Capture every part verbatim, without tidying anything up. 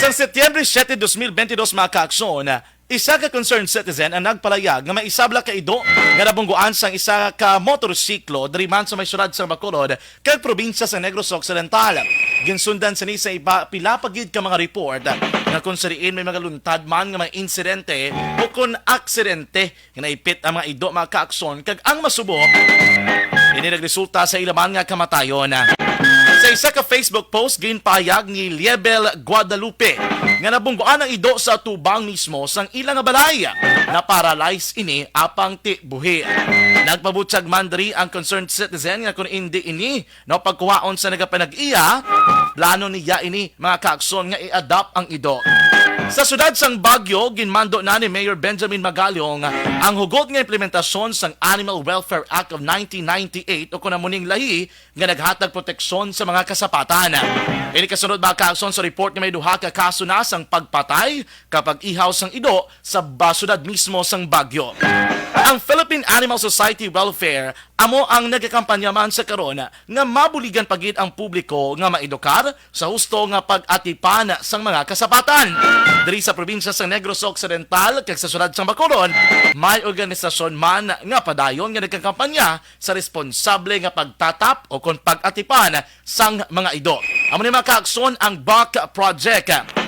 Sa Setyembre siete, dos mil bentidós, mga kaaksyon, isa ka concerned citizen ang nagpalayag nga may isabla ka ido nga nabungguan sang isa ka motorsiklo diri man sa may siyudad sang Bacolod kag probinsya sa Negros Occidental. Ginsundan sini sa iba, pila pa gid ka mga report nga kung sa diin may mga luntad man nga mga insidente o kon aksidente nga naipit ang mga ido, mga kaaksyon, kag ang masubo, ini nagresulta sa ila man nga kamatayon. Sa isa ka Facebook post, ginpahayag ni Liebel Guadalupe nga nabungguan ang ido sa atubang mismo sang ila nga balay. Na-paralyze ini apang ti buhi. Nagpabutyag man diri ang concerned citizen nga kung indi ini no pagkuhaon sa nagapanag-iya, plano niya ini, mga kaaksyon, nga i-adopt ang ido. Sa siyudad sang Baguio, ginmando na ni Mayor Benjamin Magalong ang hugot nga implementasyon sang Animal Welfare Act of nineteen ninety-eight, o kon amo ning lahi nga naghatag proteksyon sa mga kasapatan. Ini kasunod, mga kaaksyon, sa report nga may duha ka kaso na sang pagpatay kag pag-ihaw sang ido sa ba-, siyudad mismo sang Baguio. Ang Philippine Animal Society Welfare amo ang nagakampanya man sa karon nga mabuligan pa gid ang publiko nga maedukar sa husto nga pag-atipan sang mga kasapatan. Diri sa probinsya sa Negros Occidental kag sa siyudad sang Bacolod, may organisasyon man nga padayon nga nagkakampanya sa responsable nga pagtatap o kon pag-atipan sang mga ido. Amo ni, mga kaaksyon, ang Buck Project.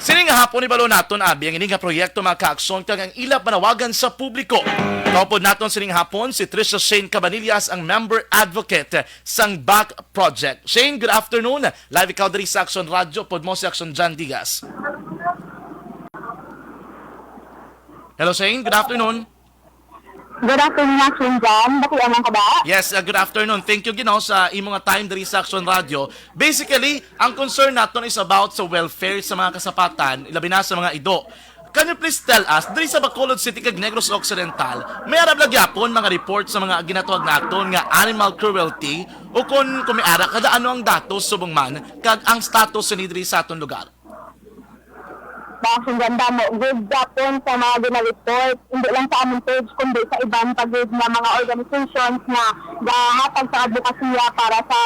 Sining hapon, ibalo naton, abi, ang ini nga proyekto, mga kaaksyon, kag ang ila panawagan sa publiko. Kaupod naton sining hapon si Trisha Shane Cabanillas, ang member advocate sang Buck Project. Shane, good afternoon. Live ikaw diri sa Aksyon Radio, pod mo si Aksyon Jan Diaz. Hello, Shane. Good afternoon. Good afternoon, Action Jan. Bati amang ka ba? Yes, uh, good afternoon. Thank you, Gino, sa imo nga time diri sa Action Radio. Basically, ang concern naton is about sa welfare sa mga kasapatan, labi na sa mga ido. Can you please tell us, diri sa Bacolod City kag Negros Occidental, may arap lang gyapon mga report sa mga ginatawag naton nga animal cruelty, o kon, kung may ara, kada ano ang datos subong man kag ang status sini diri sa aton lugar? Basi ganda mo, good gapon sa mga gina-report, hindi lang sa among page, kundi sa iban pa gid nga mga organizations nga gahatag sa advokasya para sa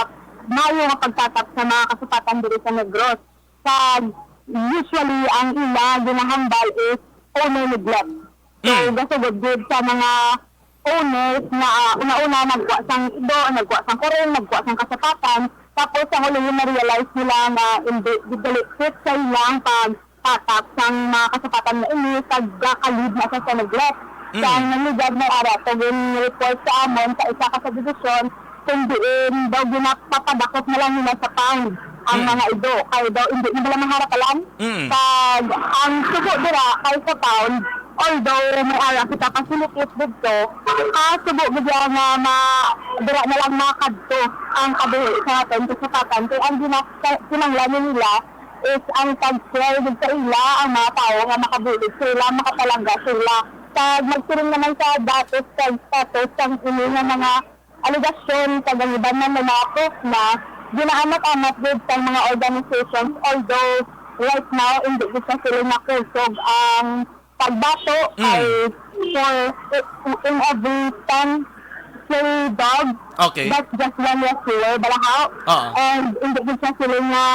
maayo nga pagtatap sa mga kasapatan diri sa Negros. Kag usually, ang ila ginahambal is owner neglect. So, Mm. gasugod gid sa mga owners nga, ah, una-una nagkuha sang ido, nagkuha sang kuring, nagkuha sang kasapatan, tapos ang uli na-realize nila nga hindi gid gali fit sa ilang pagtatap sang mga kasapatan nga ini, kag gaka-lead na sa, sa neglect. Mm. Sa ang nangyudad may ara to gin-report sa amon sa isa ka subdivision, kung diin daw ginapapadakop na lang nila sa pound ang Mm. mga ido, kay daw hindi na nila maharapalan. Mm. Kag ang subo dira kay sa pound, although may ara kita facilities didto, ah, subo gid siya nga ma-, dira na lang makadto ang kabuhi sa aton kasapatan. Kay ang gina-, kinahanglan nila is ang pag-share gid sa ila ang mga tawo nga makabulig sa ila, makapalangga sa ila. Kag magsiling naman sa datos kag status sang ini nga mga alegasyon kag ang iban man nga mga proof na ginaamat-amat gid sang mga organizations, although right now, hindi gid sa sila nakusog ang pagbato Mm. kay for in every ten stray dog, Okay. that's just one rescuer, balahaw. Oo. And hindi gid sa sila nga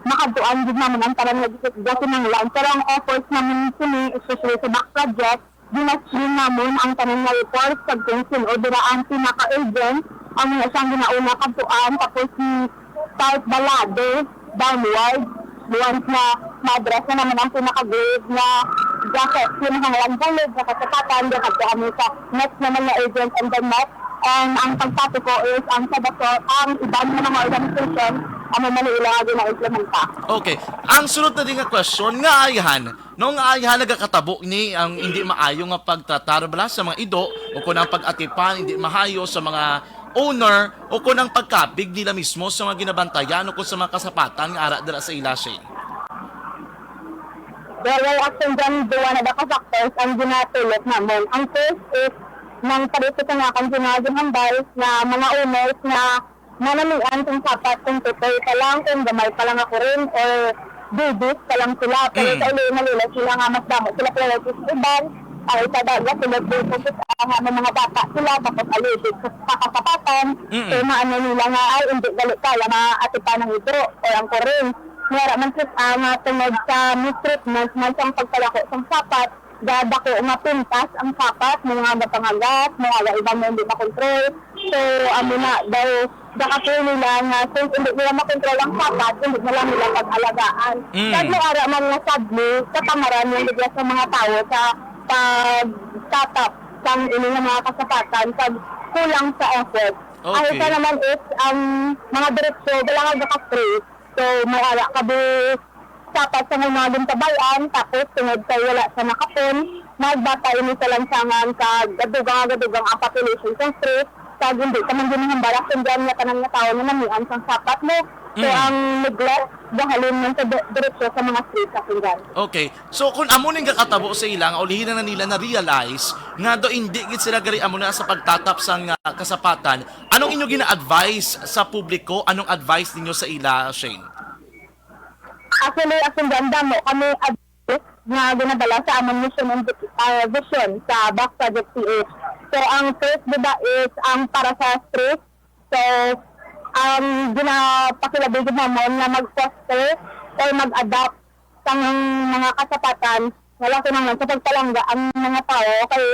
makadtuan gid naman ang tanan nga gis-, gikinahanglan. Pero ang efforts naman sini, especially sa Buck Project, gina-screen namon ang tanan nga reports kag kung sin-o dira ang pinaka-urgent, ang mga siyang ginauna kadtuan, tapos si South Balado downward, once na ma-address na naman ang pinaka-grave nga jacket, kinahanglan bulig nga kasapatan, di kadtuan mo sa next naman nga urgent and the next. And ang pagpati ko is ang sa Basol, ang iban nga mga organization, amo man nila nga gina-implementa. Okay. Ang sunod na din nga question, nga ayhan, no, nga ayhan nagakatabo ni ang hindi maayo nga pagtratar bala sa mga ido o kung ang pag-atipan hindi mahayo sa mga owner o kung ang pagkabig nila mismo sa mga ginabantayan o kung sa mga kasapatan nga ara dira sa ila, Shane? Well, well, actually, dyan, duwa na daw ka factors ang ginatulok namon. Ang first is, nang parito sa nga kang ginahambal nga mga owners nga manamian kung sapat kung tutoy pa lang, kung gamay pa lang ako rin, or babies pa lang sila. Pero Mm. sa uli, nalila sila nga mas damo sila priority sa iban. Ay, sa dagat, sila focus, ah, nga may mga bata sila, tapos allergic sa, sa kasapatan. Mm. So, maano nila nga, ay, hindi gali kaya maatipan ang ido or ang kuring. May ara man kita nga tungod sa mistreatment man sang pagpalako sang sapat, ga dako nga pintas ang sapat, may mga gapangagas, may ara iban nga hindi makontrol. So, amo na daw, gakapil nila nga since hindi nila makontrol ang sapat, hindi na lang nila pag-alagaan. Mm. Kag may ara man nga sadly, katamaran yung bigla sa mga tawo sa pagtatap sang ini nga mga kasapatan kag kulang sa effort. Ang Okay. isa naman is ang mga diretsyo, wala nga gaka-trace. So, may ara ka di sapat sa mga gintabay-an, tapos tungod kay wala siya nakapon, nagbata ini sa lansangan kag gadugang-gadugang ang population sa street, kag hindi ka man ginahambal ang sundyan nga tanan nga tawo nga namian sang sapat mo. So, Mm. ang neglect, gahalin man sa di-, diretsyo sa mga street sa sundyan. Okay. So, kung amo ning gakatabo sa ila, nga ulihi na nila na-realize nga do hindi gid sila gari amo na sa pagtatap sang, ah, kasapatan, anong inyo gina-advise sa publiko? Anong advice ninyo sa ila, Shane? Actually, akong ganda mo, kami advice nga ginadala sa among mission and vi-, ah, vision sa Back Project P H. So, ang first, di ba, is ang para sa street. So, ang ginapakilabi gid namon nga mag-foster or mag-adopt sang mga kasapatan, wala kinahanglan sa pagpalangga ang mga tawo kay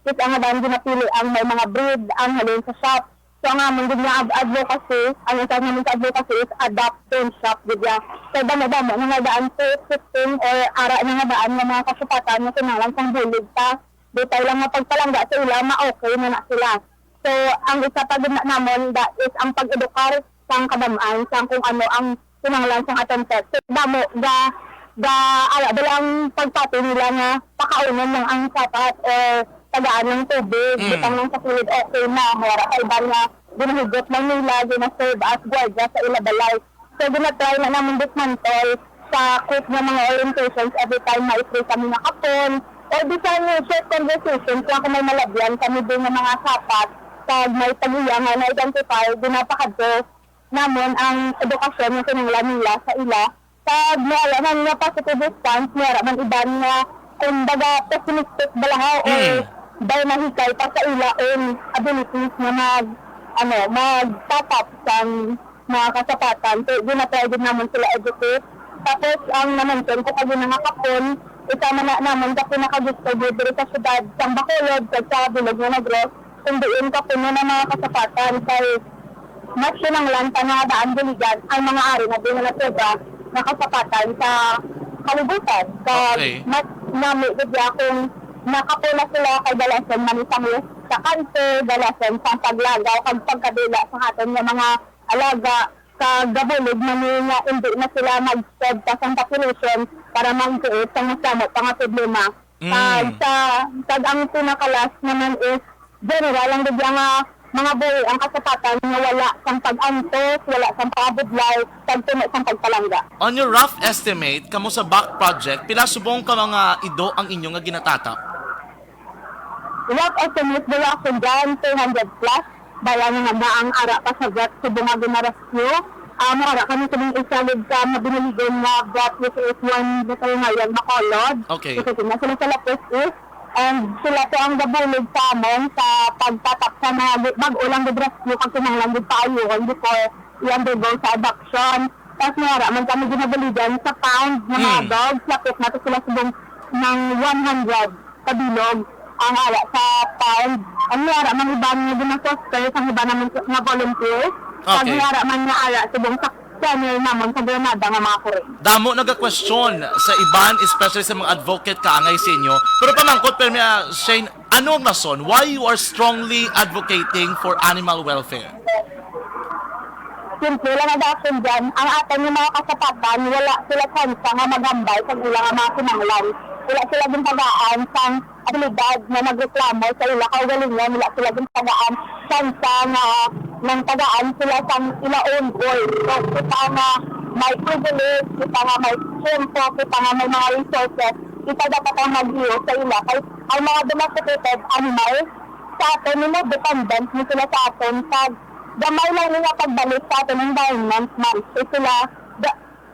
kita nga daan ginapili ang may mga breed ang halin sa shop. So, ang amon gid nga ad-, advocacy, ang isa namin sa advocacy is adopt, don't shop gid ya. Kay damo-damo na nga daan food system or ara na nga daan nga mga kasapatan nga kinahanglan sang bulig pa. Di tayo lang nga pagpalangga sa ila, ma-okay na na sila. So, ang isa pa gid na namon da is ang pag-edukar sang kadam-an sang kung ano ang kinahanglan sang aton pet. So, damo ga, ga, ala, dala ang pagpati nila nga pakaunon lang ang sapat or tagaan ng tubig, Mm. butang lang sa kilid, okay na. Wala pa iban nga ginahigot lang nila, gina-serve as gwardiya sa ila balay. So, gina-try na namon dismantle sa quick nga mga orientations every time may free kami nga kapon. Or bisan yung short conversations lang kung may malabyan kami din nga mga sapat, kag may pag-iya nga na-identify, ginapakadto namon ang edukasyon nga kinahanglan nila sa ila. Kag may ara man nga positive response, may ara man iban nga, kumbaga, pessimistic bala, ha, or Mm. daw nahikay pa sa ila own abilities nga mag, ano, mag-top up sang mga kasapatan. So, ginatry gid namon sila educate. Tapos, ang na-mention ko kagina nga kapon, isa man na namon ka pinakagusto mo diri sa syudad sang Bacolod kag sa bilog nga Negros, kung diin kapuno ng mga kasapatan. Kay mas kinahanglan pa nga daan buligan ang mga ari nga di na natira nga kasapatan sa kalibutan. Kag Okay. mas nami gid ya kung nakapuna sila kay dalasan man sang risk sa cancer, dalasan sang paglagaw kag pagkadula sa aton nga mga alaga, kag gabulig man ni nga indi na sila mag-spread pa sang population para mag-create sang mas damo pa nga problema. Mm. Kag sa, kag ang pinaka-last naman is general lang gid nga mga buhi ang kasapatan nga wala sang pag-antos, wala sang pangabudlay, kag puno sang pagpalangga. On your rough estimate, kamo sa Back Project, pila subong ka mga ido ang inyo nga ginatatap? Rough estimate, wala ako dyan, two hundred plus. Baya nga nga ang ara pa sa vet subong nga gina-rescue. Ah, may ara kami sa mga isa gid ka mabinaligon nga vet, which is one veterinarian Bacolod. Okay. Kasi sila, sila sa Lapis East. And sila po ang gabulig sa amon sa pagtatap sa mga gi-, bag-o lang gid rescue kag kinahanglan gid paayuhon before i-undergo sa adoption. Tapos may ara man kami ginabuligan sa pound nga mga Hmm. dogs, lapit na to sila subong ng one hundred kabilog ang ara sa pound. Ang may ara man iban nga gina-foster sang iban naman nga volunteers. Kag Okay. may ara man nga ara subong sa kennel namon sa Granada nga mga kuring. Damo naga-question sa iban, especially sa mga advocate kaangay sa inyo. Pero pamangkot, pero, ah, Shane, ano ang rason why you are strongly advocating for animal welfare? Simple lang ang dason dyan. Ang aton nga mga kasapatan, wala sila tsansa nga maghambal sa ilang mga kinahanglan. Wala sila gintagaan sang abilidad nga magreklamo sa ila kaugalingon, wala sila gintagaan tsansa nga nangtagaan sila sang ila own voice. So, kita nga may privilege, kita nga may tiyempo, kita nga may mga resources, kita dapat ang mag-iyo sa ila. Kay ang mga domesticated animals, sa aton, you know, dependent na sila sa aton. Pag gamay lang nila pagbalik sa aton environment, man, eh, sila, the,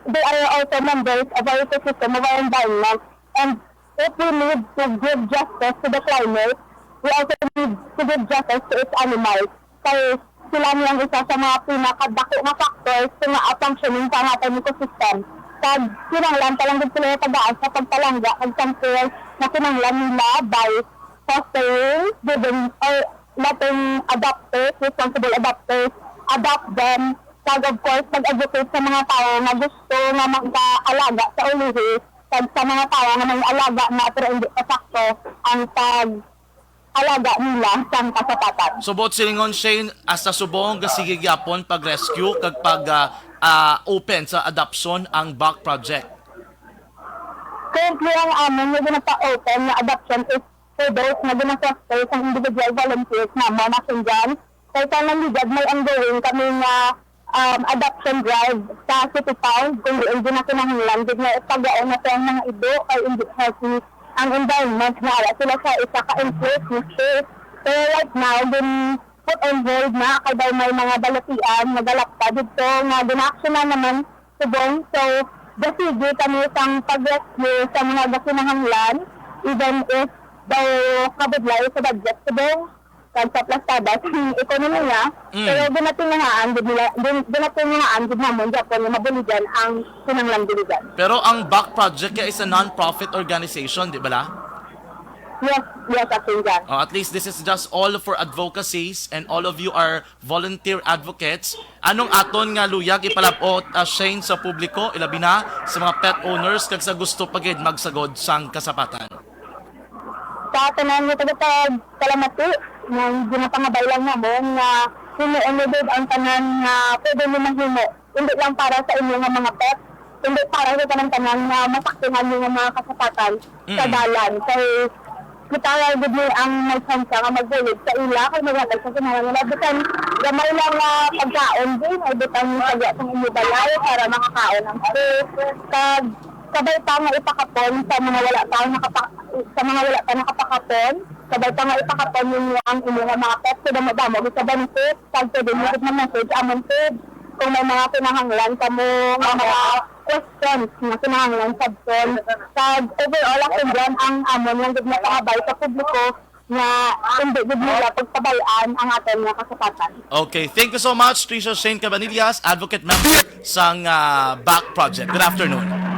they are also members of our ecosystem, of our environment. And if we need to give justice to the climate, we also need to give justice to its animals. Kay sila ni ang isa sa mga pinakadako nga factors sa nga functioning sa ang aton ecosystem. Kag kinahanglan pa lang gid sila tagaan sa pagpalangga kag sang care nga kinahanglan nila by fostering, giving, or letting adopters, responsible adopters, adopt them. Kag of course, mag-educate sa mga tawo nga gusto nga makaalaga sa ulihi, kag sa mga tawo nga may alaga na pero hindi pa sakto ang pag-alaga nila sang kasapatan. So, buot silingon, Shane, hasta subong gasige gyapon pag-rescue kag pag, ah, ah, open sa adoption ang Buck Project? Currently, ang amon nga ginapa-open nga adoption is for those nga gina-foster sang individual volunteers namon, Action John. Kay sa Landigag, may ongoing kami nga, um, adoption drive sa City Pound, kung diin ginakinahanglan gid nga ipagaon nato ang mga ido kay hindi healthy ang environment nga ara sila sa isa ka enclosed nga space. Pero right now, gin put on hold na kay daw may mga balatian nga galapta didto nga gina-actionan naman subong. So, gasige kami sang pag-rescue sa mga gakinahanglan, even if daw kabudlay sa budget subong kag sa plastada sa ekonomiya, Mm. Pero ginatinguhaan gid nila, gin-, ginatinguhaan gid namon gyapon nga mabuligan ang kinahanglan buligan. Pero ang Buck Project kay is a non-profit organization, di bala? Yes, yes, Action John. Oh, at least this is just all for advocacies and all of you are volunteer advocates. Anong aton nga luyag ipalabot, ah, Shane, sa publiko, ilabi na sa mga pet owners kag sa gusto pa gid magsagod sang kasapatan? Sa tanan nga taga-Kalamati, nga ginapangabay lang namon nga himuon niyo gid ang tanan nga pwede niyo mahimo, hindi lang para sa inyo nga mga pet, kundi para sa tanan-tanan nga masaktuhan niyo nga mga kasapatan sa Mm. dalan. Kay kita ra gid ni ang may tsansa nga magbulig sa ila kag maghatag sa kinahanglan nila. Bisan gamay lang nga pagkaon, di, maibutang niyo sa iya sang inyo balay para makakaon ang fish. Kag sabay pa nga ipakapon sa mga wala pa nakapa-, sa mga wala pa nakapakapon, sabay pa nga ipakapon ninyo ang inyo nga mga pet sa damo-damo gid sa benefit, kag pwede mo gid mag-message amon, pwede, kung may mga kinahanglan kamo nga mga questions nga kinahanglan sabton. Kag overall, Action John, ang amon lang gid nga pangabay sa publiko nga hindi gid nila pagpabay-an ang aton nga kasapatan. Okay, thank you so much, Tricia Shane Cabanillas, advocate member sang, ah, Buck Project. Good afternoon.